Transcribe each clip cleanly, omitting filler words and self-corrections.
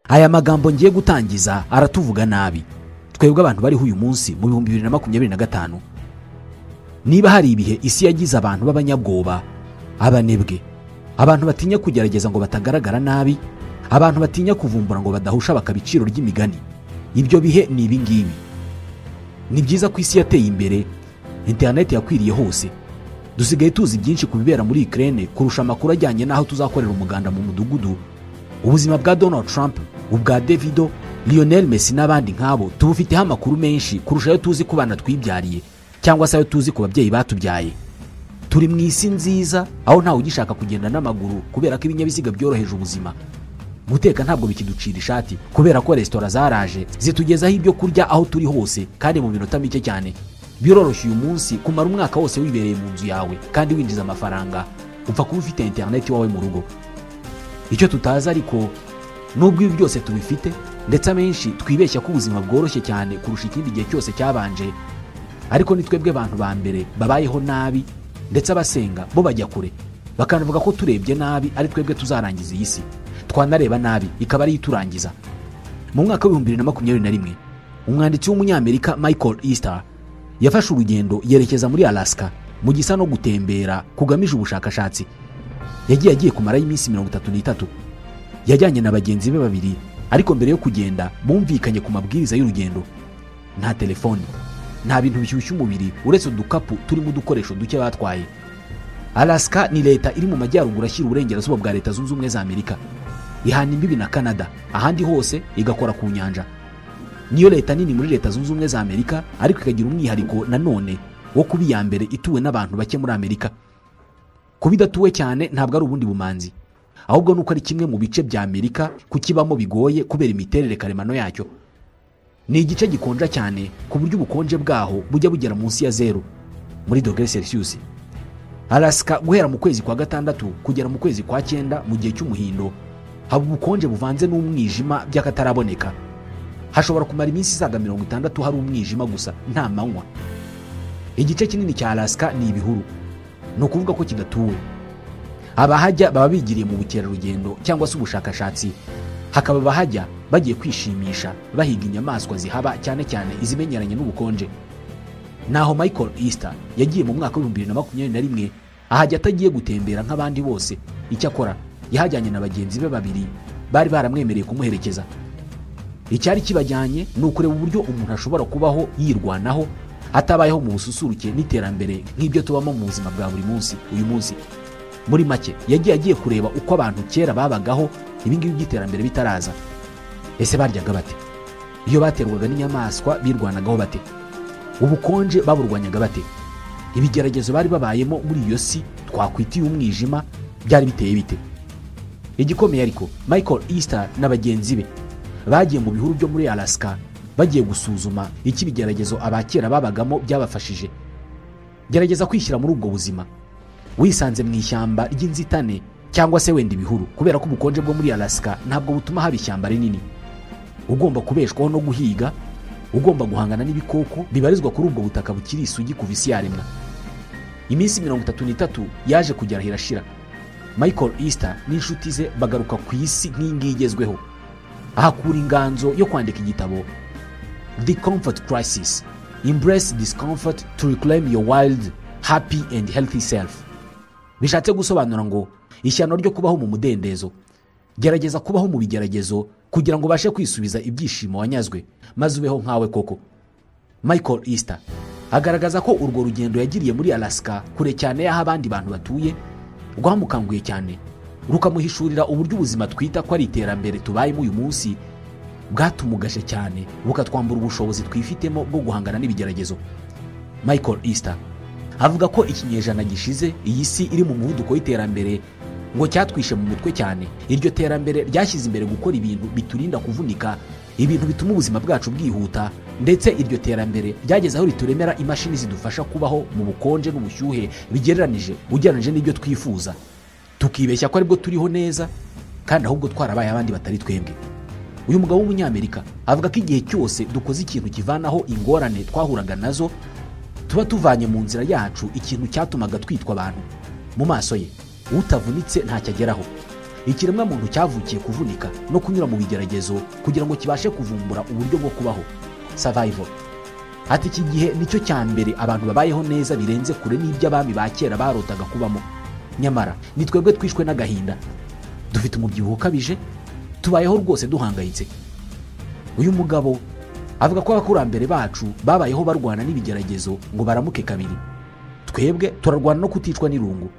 Aya magambo ngiye gutangiza aratuvuga nabi twebwe abantu bariho uyu munsi mu 2025. Niba hari ibihe isi yagize abantu b'abanyabwoba, abanebwe, abantu batinya kugerageza ngo batagaragara nabi, abantu batinya kuvumbura ngo badahusha bakabiciro ry'imigani, ibyo bihe ni ibi ngibi. Ni byiza ko isi yateye imbere, internet yakwiriye hose, dusigaye tuzi byinshi ku bibera muri Ukraine kurusha amakuru ajyanye n'aho tuzakorera umuganda mu mudugudu. Ubuzima bwa Donald Trump, ubwa Davido, Lionel Messi n'abandi nk'abo tubufiteho amakuru menshi kurusha ayo tuzi ku bana twibyariye cyangwa se ayo tuzi ku babyeyi batubyaye. Turi mu isi nziza aho ntawe ugishaka kugenda n'amaguru kubera ko ibinyabiziga byoroheje ubuzima. Guteka ntabwo bikiducira ishati kubera ko resitora zaraje zitugezaho ibyo kurya aho turi hose kandi mu minota mike cyane. Biroroshye uyu munsi kumara umwaka wose wibereye mu nzu yawe kandi winjiza amafaranga upfa kuba ufite internet iwawe mu rugo. Icyo tutazi ariko nubwo ibi byose tubifite, ndetse amenshi twibeshya ko ubuzima bworoshye cyane kurusha ikindi gihe cyose cyabanje, ariko ni twebwe abantu ba mbere babayeho nabi, ndetse abasenga bo bajya kure bakanavuga ko turebye nabi ari twebwe tuzarangiza iyi si, twanareba nabi ikaba ari iturangiza. Mu mwaka wa 2021 umwanditsi w'umunyamerika Michael Easter yafashe urugendo yerekeza muri Alaska mu gisa no gutembera kugamije ubushakashatsi. Yagiye agiye kumarayo iminsi 33. Yajyanye na bagenzi be babiri, ariko mbere yo kugenda bumvikanye ku mabwiriza y'urugendo. Nta telefoni, nta bintu bishyushya umubiri uretse udukapu turimo udukoresho duke batwaye. Alaska ni leta iri mu majyaruguru ashyira uburengerazuba bwa Leta Zunze Ubumwe za Amerika. Ihana imbibi na Canada, ahandi hose igakora ku nyanja. Niyo leta nini muri Leta Zunze Ubumwe za Amerika, ariko ikagira umwihariko nanone wo kuba iya mbere ituwe n'abantu bake muri Amerika. Kuba idatuwe cyane ntabwo ari ubundi bumanzi, ahubwo nuko ari kimwe mu bice bya Amerika kukibamo bigoye kubera imiterere karemano yacyo. Ni igice gikonja cyane ku buryo ubukonje bwaho bujya bugera munsi ya 0 muri dogere Celsius. Alaska guhera mu kwezi kwa 6 kugera mu kwezi kwa 9 mu gihe cy'umuhindo haba ubukonje buvanze n'umwijima by'akataraboneka. Hashobora kumara iminsi isaga 60 hari umwijima gusa, nta manywa. Igice kinini cya Alaska ni ibihuru, ni ukuvuga ko kidatuwe. Abahajya baba bigiriye mu bukerarugendo cyangwa se ubushakashatsi, hakaba abahajya bagiye kwishimisha bahiga inyamaswa zihaba cyane cyane izimenyeranye n'ubukonje. Naho Michael Easter yagiye mu mwaka wa 2021 ahajya atagiye gutembera nk'abandi bose. Icyakora yahajyanye na bagenzi be babiri bari baramwemereye kumuherekeza. Icyari kibajyanye ni ukureba uburyo umuntu ashobora kubaho yirwanaho atabayeho mu bususuruke n'iterambere nk'ibyo tubamo mu buzima bwa buri munsi uyu munsi. Muri make yagiye agiye kureba uko abantu kera babagaho ibingibi by'iterambere bitaraza. Ese baryaga bate? Iyo baterwaga n'inyamaswa birwanagaho bate? Ubukonje baburwanyaga bate? Ibigeragezo bari babayemo muri iyo si twakwitiye umwijima byari biteye bite? Igikomeye ariko Michael Easter na bagenzi be bagiye mu bihuru byo muri Alaska bagiye gusuzuma iki bigeragezo abakera babagamo byabafashije. Gerageza kwishyira muri ubwo buzima wisanze mu ishyamba ry'inzitane cyangwa se wenda ibihuru, kubera ko ubukonje bwo muri Alaska ntabwo butuma haba ishyamba rinini. Ugomba kubeshwaho no guhiga, ugomba guhangana n'ibikoko bibarizwa kuri ubwo butaka bukiri isugi kuva isi yaremwa. Iminsi 33 yaje kugera hirashira. Michael Easter n'inshuti ze bagaruka ku isi nk'ingi igezweho, ahakura inganzo yo kwandika igitabo The Comfort Crisis: Embrace Discomfort to Reclaim Your Wild, Happy and Healthy Self. Bishatse gusobanura ngo ishyano ryo kubaho mu mudendezo, gerageza kubaho mu bigeragezo kugira ngo ubashe kwisubiza ibyishimo wanyazwe maze ubeho nkawe koko. Michael Easter agaragaza ko urwo rugendo yagiriye muri Alaska kure cyane y'aho abandi bantu batuye rwamukanguye cyane, rukamuhishurira uburyo ubuzima twita ko ari iterambere tubayemo uyu munsi bwatumugaje cyane, bukatwambura ubushobozi twifitemo bwo guhangana n'ibigeragezo. Michael Easter avuga ko ikinyejana gishize iyi si iri mu muvuduko w'iterambere ngo cyatwishe mu mutwe cyane. Iryo terambere ryashyize imbere gukora ibintu biturinda kuvunika, ibintu bituma ubuzima bwacu bwihuta, ndetse iryo terambere ryageze aho rituremera imashini zidufasha kubaho mu bukonje n'ubushyuhe bigereranije ugereranije n'ibyo twifuza, tukibeshya ko aribwo turiho neza kandi ahubwo twarabaye abandi batari twebwe. Uyu mugabo w'umunyamerika avuga ko igihe cyose dukoze ikintu kivanaho ingorane twahuraga nazo, tuba tuvanye mu nzira yacu ikintu cyatumaga twitwa abantu. Mu maso ye utavunitse ntacyo ageraho. Ikiremwamuntu cyavukiye kuvunika no kunyura mu bigeragezo kugira ngo kibashe kuvumbura uburyo bwo kubaho, survival. Ati iki gihe nicyo cya mbere abantu babayeho neza birenze kure n'iby'abami ba kera barotaga kubamo. Nyamara ni twebwe twishwe n'agahinda, dufite umubyibuho ukabije, tubayeho rwose duhangayitse. Uyu mugabo avuga ko abakurambere bacu babayeho barwana n'ibigeragezo ngo baramuke kabiri. Twebwe turarwana no kuticwa n'irungu.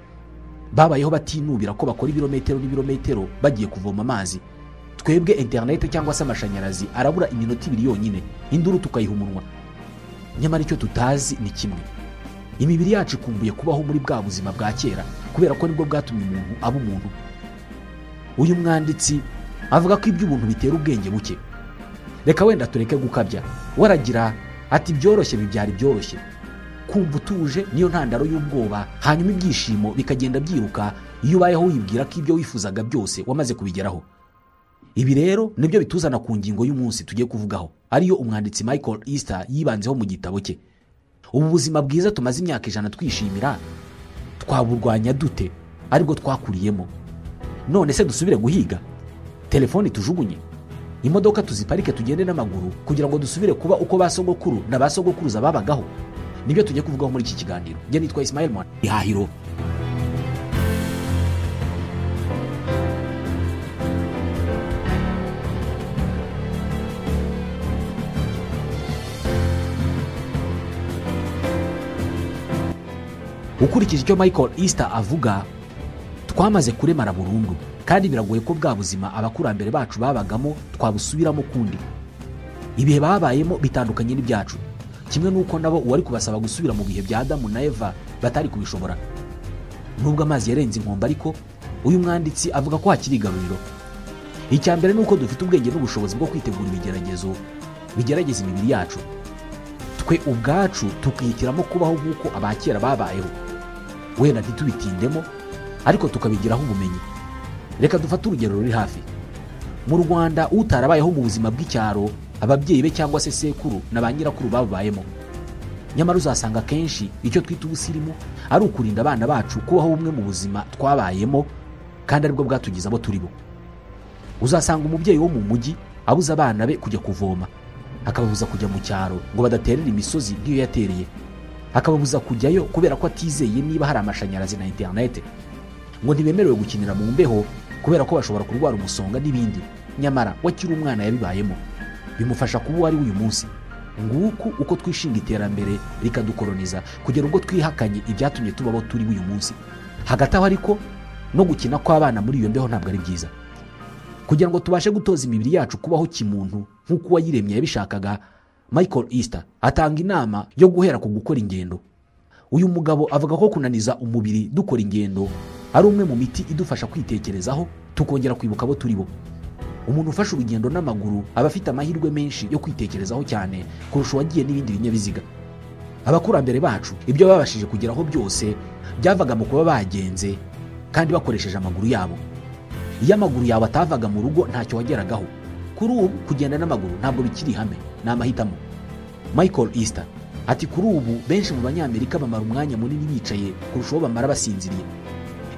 Babayeho batinubira ko bakora ibirometero n'ibirometero bagiye kuvoma amazi. Twebwe interineti cyangwa se amashanyarazi arabura iminota ibiri yonyine, induru tukayiha umunwa. Nyamara icyo tutazi ni kimwe: imibiri yacu ikumbuye kubaho muri bwa buzima bwa kera, kubera ko nibwo bwatumye umuntu aba umuntu. Uyu mwanditsi avuga ko iby'ubuntu bitera ubwenge buke. Reka wenda tureke gukabya. Waragira ati byoroshye bibyara ibyoroshye. Kumva utuje niyo ntandaro y'ubwoba, hanyuma ibyishimo bikagenda byiruka iyo ubayeho wibwira ko ibyo wifuzaga byose wamaze kubigeraho. Ibi rero nibyo bituzana ku ngingo y'umunsi tugiye kuvugaho, ariyo umwanditsi Michael Easter yibanzeho mu gitabo cye. Ubu buzima bwiza tumaze imyaka 100 twishimira twaburwanya dute aribwo twakuriyemo? None se dusubire guhiga? Telefoni tujugunye? Imodoka tuziparike tugende n'amaguru kugira ngo dusubire kuba uko basogokuru na basogokuruza babagaho? Nibyo tugiye kuvugaho muri iki kiganiro. Njye nitwa Ismail Mwana Ihahiro. Ukurikije icyo Michael Easter avuga, twamaze kuremara burundu, kandi biragoye ko bwa buzima abakurambere bacu babagamo twabusubiramo kundi. Ibihe babayemo bitandukanye n'ibyacu, kimwe n'uko nabo uwari kubasaba gusubira mu bihe bya Adamu na Eva batari kubishobora. Nubwo amazi yarenze inkombe, ariko uyu mwanditsi avuga ko hakiri igaruriro. Icya mbere ni uko dufite ubwenge n'ubushobozi bwo kwitegura ibigeragezo bigerageza imibiri yacu, twe ubwacu tukihitiramo kubaho nk'uko abakera babayeho. Wenda ntitubitindemo, ariko tukabigiraho ubumenyi. Reka dufate urugero ruri hafi. Mu Rwanda, utarabayeho mu buzima bw'icyaro, ababyeyi be cyangwa se sekuru na ba nyirakuru babubayemo. Nyamara uzasanga kenshi icyo twita ubusirimu ari ukurinda abana bacu kubaho bumwe mu buzima twabayemo, kandi aribwo bwatugize abo turi bo. Uzasanga umubyeyi wo mu mujyi abuza abana be kujya kuvoma, akababuza kujya mu cyaro ngo badaterera imisozi nk'iyo yatereye, akababuza kujyayo kubera ko atizeye niba hari amashanyarazi na interineti, ngo ntibemerewe gukinira mu mbeho kubera ko bashobora kurwara umusonga n'ibindi. Nyamara wakiri umwana yabibayemo, bimufasha kuba uwo ari uyu munsi. Nguku uko twishinga iterambere rikadukoroniza kugera ubwo twihakanye ibyatumye tuba abo turi uyu munsi. Hagati aho ariko no gukina kw'abana muri iyo mbeho ntabwo ari byiza. Kugira ngo tubashe gutoza imibiri yacu kubaho kimuntu nk'uko uwayiremye yabishakaga, Michael Easter atanga inama yo guhera ku gukora ingendo. Uyu mugabo avuga ko kunaniza umubiri dukora ingendo ari umwe mu miti idufasha kwitekerezaho, tukongera kwibuka abo turi bo. Umuntu ufashe urugendo n'amaguru aba afite amahirwe menshi yo kwitekerezaho cyane kurusha uwagiye n'ibindi binyabiziga. Abakurambere bacu ibyo babashije kugeraho byose byavaga mu kuba bagenze kandi bakoresheje amaguru yabo. Iyo amaguru yawe atavaga mu rugo ntacyo wageragaho. Kuri ubu kugenda n'amaguru ntabwo bikiri ihame, ni amahitamo. Michael Easter ati kuri ubu benshi mu Banyamerika bamara umwanya munini bicaye kurusha uwo bamara basinziriye.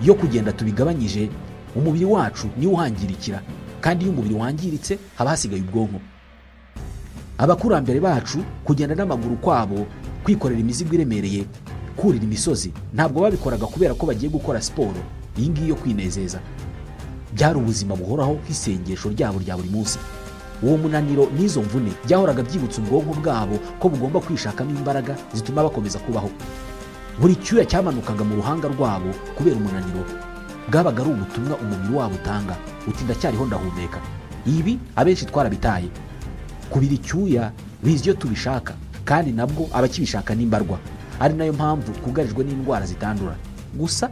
Iyo kugenda tubigabanyije, umubiri wacu niwo uhangirikira, kandi iyo umubiri wangiritse haba hasigaye ubwonko. Abakurambere bacu kugenda n'amaguru kwabo, kwikorera imizigo iremereye, kurira imisozi, ntabwo babikoraga kubera ko bagiye gukora siporo iyi ngiyi yo kwinezeza. Byari ubuzima buhoraho nk'isengesho ryabo rya buri munsi. Uwo munaniro n'izo mvune byahoraga byibutsa ubwonko bwabo ko bugomba kwishakamo imbaraga zituma bakomeza kubaho. Buri cyuya cyamanukaga mu ruhanga rwabo kubera umunaniro bwabaga ari ubutumwa umubiri wabo utanga uti ndacyariho ndahumeka. Ibi abenshi twarabitaye. Kubira icyuya bizi iyo tubishaka, kandi nabwo abakibishaka n'imbarwa, ari nayo mpamvu twugarijwe n'indwara zitandura. Gusa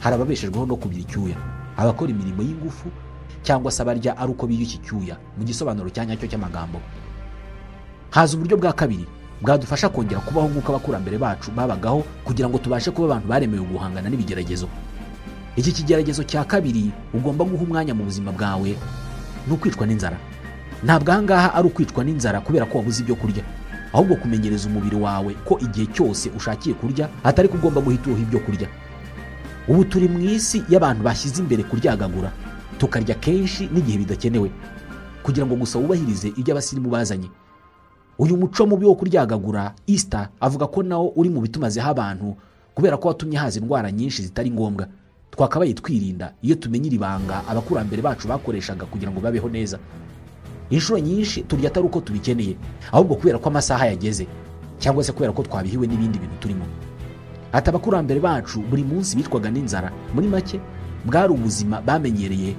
hari ababeshejweho no kubira icyuya, abakora imirimo y'ingufu cyangwa se abarya ari uko biyushya icyuya mu gisobanuro cya nyacyo cy'amagambo. Haza uburyo bwa kabiri bwadufasha kongera kubaho nk'uko abakurambere bacu babagaho, kugira ngo tubashe kuba abantu baremewe guhangana n'ibigeragezo. Iki kigeragezo cya kabiri ugomba guha umwanya mu buzima bwawe ni ukwicwa n'inzara. Ntabwo aha ngaha ari ukwicwa n'inzara kubera ko wabuze ibyo kurya, ahubwo kumenyereza umubiri wawe ko igihe cyose ushakiye kurya atari ko ugomba guhita uha ibyo kurya. Ubu turi mu isi y'abantu bashyize imbere kuryagagura. Tukarya kenshi n'igihe bidakenewe kugira ngo gusa wubahirize ibyo abasirimu bazanye. Uyu muco mubi wo kuryagagura, Easter avuga ko nawo uri mu bitumazeho abantu, kubera ko watumye haza indwara nyinshi zitari ngombwa twakabaye twirinda iyo tumenye ibanga abakurambere bacu bakoreshaga kugira ngo babeho neza. Inshuro nyinshi turya atari uko tubikeneye, ahubwo kubera ko amasaha yageze cyangwa se kubera ko twabihiwe n'ibindi bintu turimo. Ati abakurambere bacu buri munsi bitwaga n'inzara, muri make bwari ubuzima bamenyereye,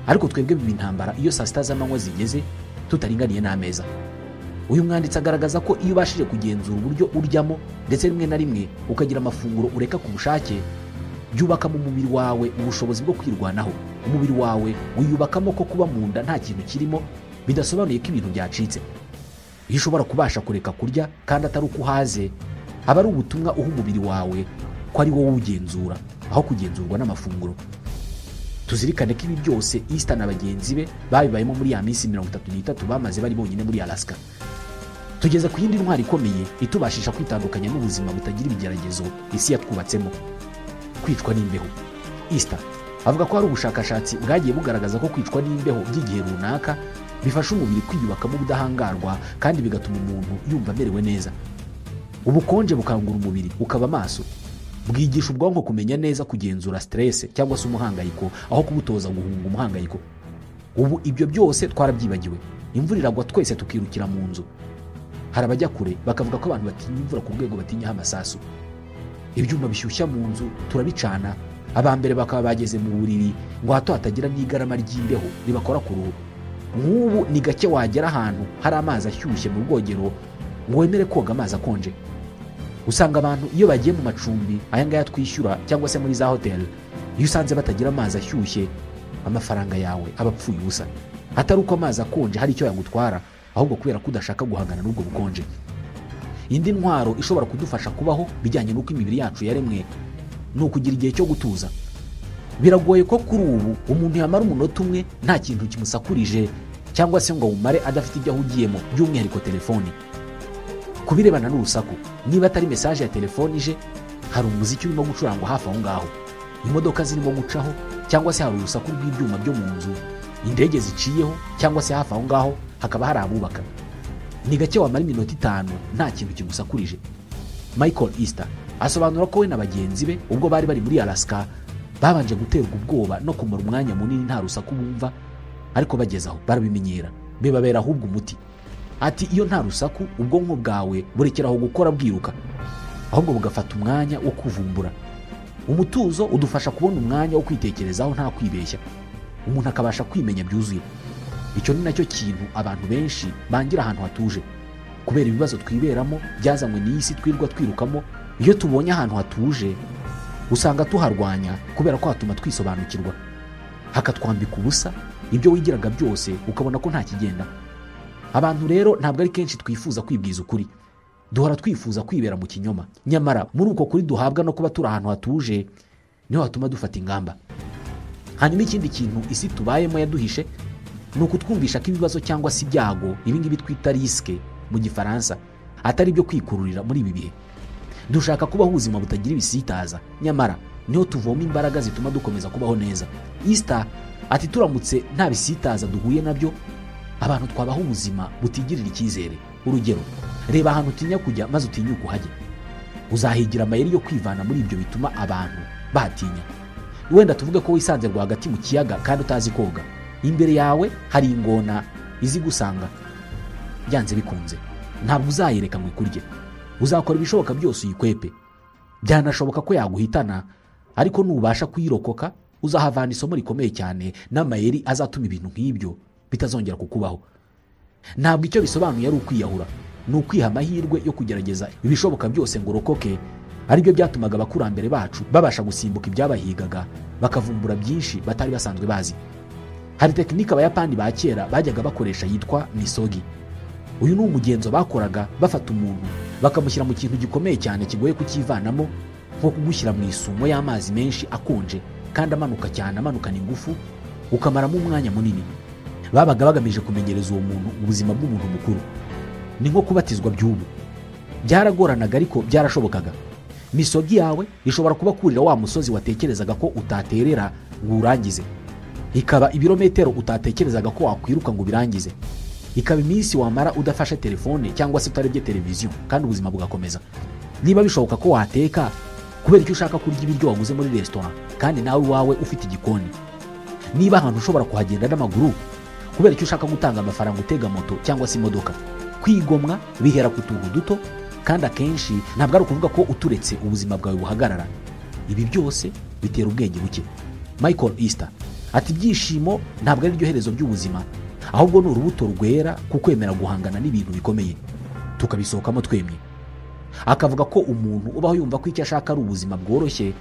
ariko twebwe biba intambara iyo saa sita z'amanywa zigeze tutaringaniye n'ameza. Uyu mwanditsi agaragaza ko iyo ubashije kugenzura uburyo uryamo, ndetse rimwe na rimwe ukagira amafunguro ureka ku bushake, byubaka mu mubiri wawe ubushobozi bwo kwirwanaho. Umubiri wawe wiyubakamo ko kuba mu nda nta kintu kirimo bidasobanuye ko ibintu byacitse. Iyo ushobora kubasha kureka kurya kandi atari uko uhaze, aba ari ubutumwa uha umubiri wawe ko ari wowe ugenzura aho kugenzurwa n'amafunguro. Tuzirikane ko ibi byose Easter na bagenzi be babibayemo muri ya minsi 33 bamaze bari bonyine muri Alaska. Tugeze ku yindi ntwari ikomeye itubashisha kwitandukanya n'ubuzima butagira ibigeragezo isi yatwubatsemo, kwicwa n'imbeho. Easter avuga ko hari ubushakashatsi bwagiye bugaragaza ko kwicwa n'imbeho by'igihe runaka bifasha umubiri kwiyubakamo ubudahangarwa kandi bigatuma umuntu yumva amerewe neza. Ubukonje bukangura umubiri ukaba amaso, bwigisha ubwonko kumenya neza kugenzura stress cyangwa se umuhangayiko aho kubutoza guhunga umuhangayiko. Ubu ibyo byose twarabyibagiwe. Imvura iragwa twese tukirukira mu nzu. Hari abajya kure bakavuga ko abantu batinya imvura ku rwego batinyaho amasasu. Ibyuma bishyushya mu nzu turabicana, abambere bakaba bageze mu buriri ngo hato hatagira n'igarama ry'imbeho ribakora ku ruhu. Nk'ubu ni gake wagera ahantu hari amazi ashyushye mu rwogero ngo wemere koga amazi akonje. Usanga abantu iyo bagiye mu macumbi aya ngaya twishyura cyangwa se muri za hoteli, iyo usanze batagira amazi ashyushye amafaranga yawe aba apfuye ubusa. Atari uko amazi akonje hari icyo yagutwara, ahubwo kubera ko udashaka guhangana n'ubwo bukonje. Indi ntwaro ishobora kudufasha kubaho bijyanye n'uko imibiri yacu yaremwe ni ukugira igihe cyo gutuza. Biragoye ko kuri ubu umuntu yamara umunota umwe nta kintu kimusakurije cyangwa se ngo awumare adafite ibyo ahugiyemo, by'umwihariko telefoni. Ku birebana n'urusaku, niba atari message ya telefoni ije, hari umuziki urimo gucurangwa hafi aho ngaho, imodoka zirimo gucaho, cyangwa se hari urusaku rw'ibyuma byo mu nzu, indege ziciyeho, cyangwa se hafi aho ngaho hakaba hari abubaka. Ni gake wamara iminota 5 nta kintu kigusakurije. Michael Easter asobanura ko we na bagenzi be ubwo bari bari muri Alaska babanje guterwa ubwoba no kumara umwanya munini nta rusaku bumva, ariko bageze aho barabimenyera, bibabera ahubwo umuti. Ati iyo nta rusaku ubwonko bwawe burekeraho gukora bwiruka, ahubwo bugafata umwanya wo kuvumbura. Umutuzo udufasha kubona umwanya wo kwitekerezaho nta kwibeshya, umuntu akabasha kwimenya byuzuye. Icyo ni nacyo kintu abantu benshi bangira ahantu hatuje, kubera ibibazo twiberamo byazanywe n'isi twirwa twirukamo. Iyo tubonye ahantu hatuje usanga tuharwanya, kubera ko hatuma twisobanukirwa, hakatwambika ubusa ibyo wigiraga byose ukabona ko nta kigenda. Abantu rero ntabwo ari kenshi twifuza kwibwiza ukuri, duhora twifuza kwibera mu kinyoma. Nyamara muri uko kuri duhabwa no kuba turi ahantu hatuje niho hatuma dufata ingamba. Hanyuma ikindi kintu isi tubayemo yaduhishe ni ukutwumvisha ko ibibazo cyangwa se ibyago, ibi ngibi twita risque mu Gifaransa, atari ibyo kwikururira muri ibi bihe. Dushaka kubaho ubuzima butagira ibisitaza, nyamara niho tuvoma imbaraga zituma dukomeza kubaho neza. Easter ati turamutse nta bisitaza duhuye nabyo, abantu twabaho ubuzima butigirira icyizere. Urugero, reba ahantu utinya kujya maze utinyuka uhajye, uzahigira amayeri yo kwivana muri ibyo bituma abantu bahatinya. Wenda tuvuge ko wisanze rwagati mu kiyaga kandi utazi koga, imbere yawe hari ingona izigusanga, byanze bikunze ntabwo uzayereka ngo ikurye, uzakora ibishoboka byose uyikwepe. Byanashoboka ko yaguhitana, ariko nubasha kuyirokoka uzahavana isomo rikomeye cyane n'amayeri azatuma ibintu nk'ibyo bitazongera kukubaho. Ntabwo icyo bisobanuye ari ukwiyahura, ni ukwiha amahirwe yo kugerageza ibishoboka byose ngo urokoke. Aribyo byatumaga abakurambere bacu babasha gusimbuka ibyabahigaga, bakavumbura byinshi batari basanzwe bazi. Hari tekinike abayapani ba kera bajyaga bakoresha yitwa misogi. Uyu ni umugenzo bakoraga bafata umuntu bakamushyira mu kintu gikomeye cyane kigoye kukivanamo, nko kugushyira mu isumo y'amazi menshi akonje kandi amanuka cyane, amanukana ingufu, ukamaramo umwanya munini. Babaga bagamije kumenyereza uwo muntu ubuzima bw'umuntu mukuru, ni nko kubatizwa by'ubu. Byaragoranaga ariko byarashobokaga. Misogi yawe ishobora kuba kurira wa musozi watekerezaga ko utaterera ngo urangize. Ikaba ibirometero utatekerezaga ko wakwiruka ngo ubirangize. Ikaba iminsi wamara udafashe telefone cyangwa se utarebye televiziyo kandi ubuzima bugakomeza. Niba bishoboka ko wateka, kubera icyo ushaka kurya ibiryo waguze muri resitora kandi nawe iwawe ufite igikoni. Niba ahantu ushobora kuhagenda n'amaguru, kubera icyo ushaka gutanga amafaranga utega moto cyangwa se imodoka. Kwigomwa bihera ku tuntu duto, kandi akenshi ntabwo ari ukuvuga ko uturetse ubuzima bwawe buhagarara. Ibi byose bitera ubwenge buke. Michael Easter ati ibyishimo ntabwo ari ryo herezo ry'ubuzima, ahubwo ni urubuto rwera ku kwemera guhangana n'ibintu bikomeye tukabisohokamo twemye. Akavuga ko umuntu ubaho yumva ko icyo ashaka ari ubuzima bworoshye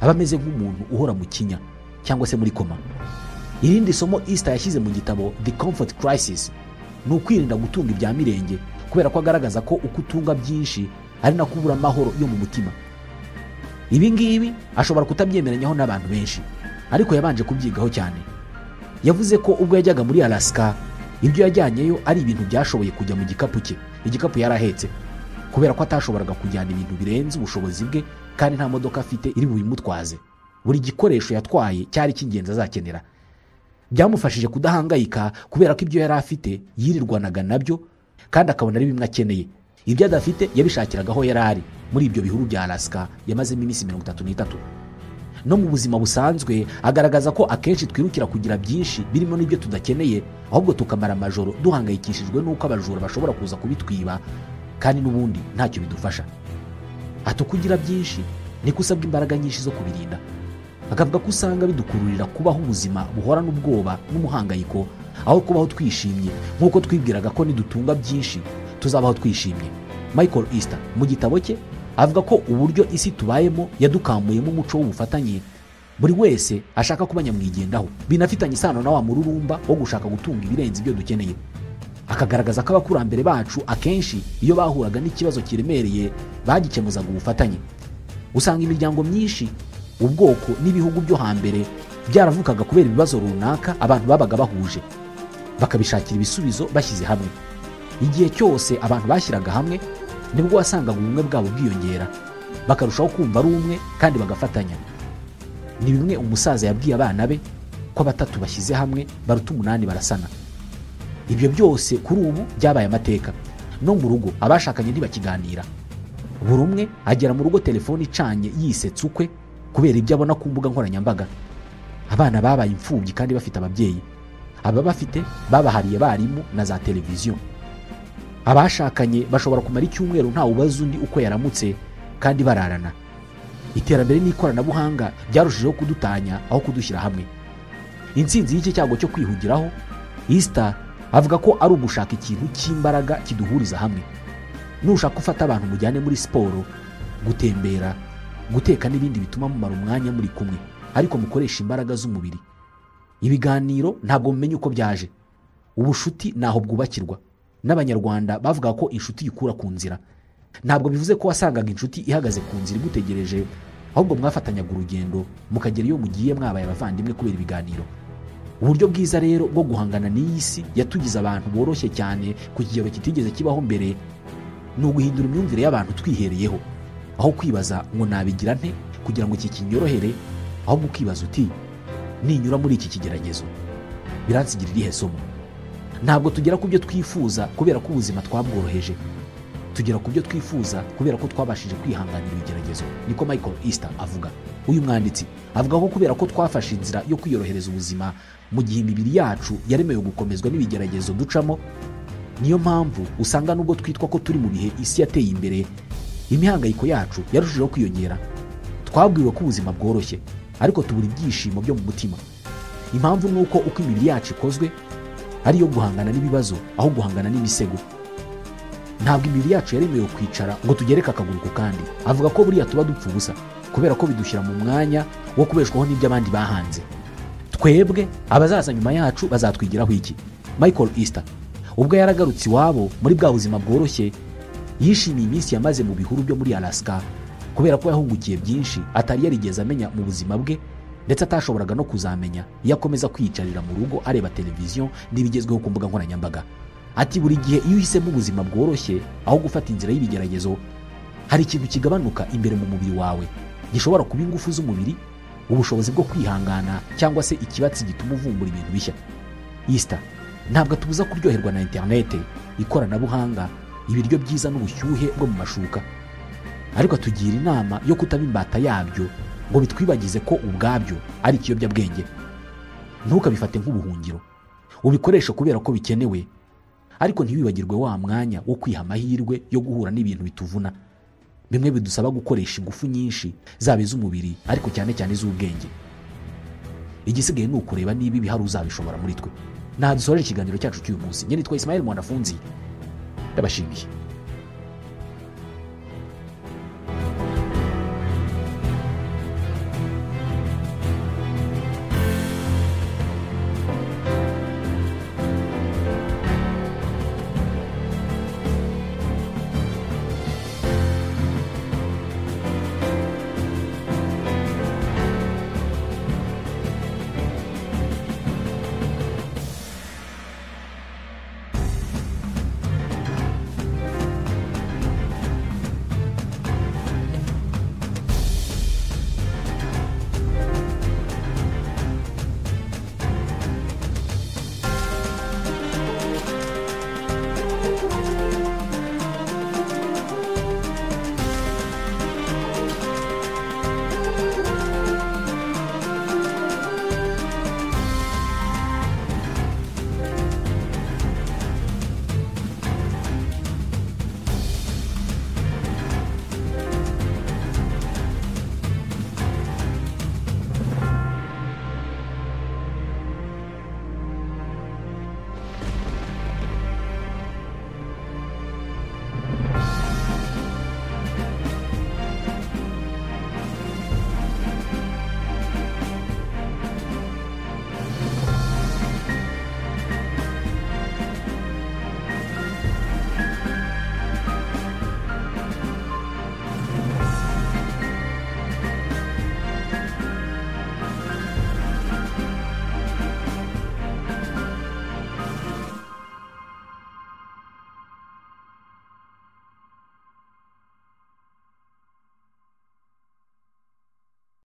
aba ameze nk'umuntu uhora mu kinya cyangwa se muri koma. Irindi somo Easter yashyize mu gitabo The Comfort Crisis ni ukwirinda gutunga ibya mirenge, kubera ko agaragaza ko uko utunga byinshi ari nako ubura amahoro yo mu mutima. Ibi ngibi ashobora kutabyemeranyaho n'abantu benshi, ariko yabanje kubyigaho cyane. Yavuze ko ubwo yajyaga muri Alaska, ibyo yajyanyeyo ari ibintu byashoboye kujya mu gikapu cye, igikapu yarahetse, kubera ko atashoboraga kujyana ibintu birenze ubushobozi bwe kandi nta modoka afite iri bubimutwaze. Buri gikoresho yatwaye cyari cy'ingenzi azakenera. Byamufashije kudahangayika kubera ko ibyo yari afite yirirwanaga nabyo kandi akabona ari bimwe akeneye. Ibyo adafite yabishakiraga aho yari ari muri ibyo bihuru bya Alaska yamazemo iminsi 33. No mu buzima busanzwe agaragaza ko akenshi twirukira kugira byinshi birimo n'ibyo tudakeneye, ahubwo tukamara amajoro duhangayikishijwe n'uko abajura bashobora kuza kubitwiba kandi n'ubundi ntacyo bidufasha. Ati kugira byinshi niko usabwa imbaraga nyinshi zo kubirinda. Akavuga ko usanga bidukururira kubaho ubuzima buhorana ubwoba n'umuhangayiko, aho kubaho twishimye nk'uko twibwiraga ko nidutunga byinshi tuzabaho twishimye. Michael Easter mu gitabo cye avuga ko uburyo isi tubayemo yadukamuyemo umuco w'ubufatanye, buri wese ashaka kuba nyamwigendaho, binafitanye isano na wa mururumba wo gushaka gutunga ibirenze ibyo dukeneye. Akagaragaza ko abakurambere bacu akenshi iyo bahuraga n'ikibazo kiremereye bagikemuzaga ubufatanye. Usanga imiryango myinshi, ubwoko n'ibihugu byo hambere byaravukaga kubera ibibazo runaka abantu babaga bahuje, bakabishakira ibisubizo bashyize hamwe. Igihe cyose abantu bashyiraga hamwe nibwo wasangaga ubumwe bwabo bwiyongera, bakarushaho kumva ari umwe kandi bagafatanya. Ni bimwe umusaza yabwiye abana be ko batatu bashyize hamwe baruta 8 barasana. Ibyo byose kuri ubu byabaye amateka. No mu rugo abashakanye ntibakiganira, buri umwe agera mu rugo telefone icanye yisetsa ukwe kubera ibyo abona ku mbuga nkoranyambaga. Abana babaye imfubyi kandi bafite ababyeyi, aba bafite babahariye abarimu na za televiziyo. Abashakanye bashobora kumara icyumweru nta ubaza undi uko yaramutse kandi bararana. Iterambere n'ikoranabuhanga byarushijeho kudutanya aho kudushyira hamwe. Intsinzi y'iki cyago cyo kwihugiraho, Easter avuga ko ari ugushaka ikintu cy'imbaraga kiduhuriza hamwe. Nushaka ufata abantu mujyane muri siporo, gutembera, guteka n'ibindi bituma mumara umwanya muri kumwe, ariko mukoresha imbaraga z'umubiri. Ibiganiro ntabwo mumenye uko byaje. Ubushuti naho bwubakirwa. N'abanyarwanda bavuga ko inshuti ikura ku nzira. Ntabwo bivuze ko wasangaga inshuti ihagaze ku nzira igutegereje, ahubwo mwafatanyaga urugendo mukagera iyo mugiye mwabaye abavandimwe kubera ibiganiro. Uburyo bwiza rero bwo guhangana n'iyi si yatugize abantu boroshye cyane ku kigero kitigeze kibaho mbere, ni uguhindura imyumvire y'abantu twihereyeho. Aho kwibaza ngo nabigira nte kugira ngo iki kinyorohere, ahubwo ukibaza uti ninyura muri iki kigeragezo biransigira irihe somo? Ntabwo tugera ku byo twifuza kubera ko ubuzima twabworoheje, tugera ku byo twifuza kubera ko twabashije kwihanganira ibigeragezo, niko Michael Easter avuga. Uyu mwanditsi avuga ko kubera ko twafashe inzira yo kwiyorohereza ubuzima mu gihe imibiri yacu yaremewe gukomezwa n'ibigeragezo ducamo, niyo mpamvu usanga nubwo twitwa ko turi mu bihe isi yateye imbere, imihangayiko yacu yarushijeho kwiyongera. Twabwiwe ko ubuzima bworoshye, ariko tubura ibyishimo byo mu mutima. Impamvu ni uko uko imibiri yacu ikozwe ari iyo guhangana n'ibibazo aho guhangana n'imisego. Ntabwo imibiri yacu yaremewe kwicara ngo tugereke akaguru ku kandi. Avuga ko buriya tuba dupfa ubusa kubera ko bidushyira mu mwanya wo kubeshwaho n'ibyo abandi bahanze. Twebwe abazaza nyuma yacu bazatwigiraho iki? Michael Easter ubwo yaragarutse iwabo muri bwa buzima bworoshye, yishimiye iminsi yamaze mu bihuru byo muri Alaska kubera ko yahungukiye byinshi atari yarigeze amenya mu buzima bwe, ndetse atashoboraga no kuzamenya iyo akomeza kwiyicarira mu rugo areba televiziyo n'ibigezweho ku mbuga nkoranyambaga. Ati buri gihe iyo uhisemo ubuzima bworoshye aho gufata inzira y'ibigeragezo, hari ikintu kigabanuka imbere mu mubiri wawe gishobora kuba ingufu z'umubiri Ubushobozi bwo kwihangana cyangwa se ikibatsi gituma uvumbura ibintu bishya. Easter ntabwo atubuza kuryoherwa na interinete, ikoranabuhanga, ibiryo byiza n'ubushyuhe bwo mu mashuka, ariko atugira inama yo kutaba imbata yabyo ngo bitwibagize ko ubwabyo ari ikiyobyabwenge. Ntukabifate nk'ubuhungiro, ubikoreshe kubera ko bikenewe, ariko ntiwibagirwe wa mwanya wo kwiha amahirwe yo guhura n'ibintu bituvuna, bimwe bidusaba gukoresha ingufu nyinshi, zaba iz'umubiri ariko cyane cyane iz'ubwenge. Igisigaye ni ukureba niba ibihari uzabishobora muri twe. Nta dusoreje ikiganiro cyacu cy'uyu munsi. Njye nitwa Ismail Mwanafunzi, ndabashimiye.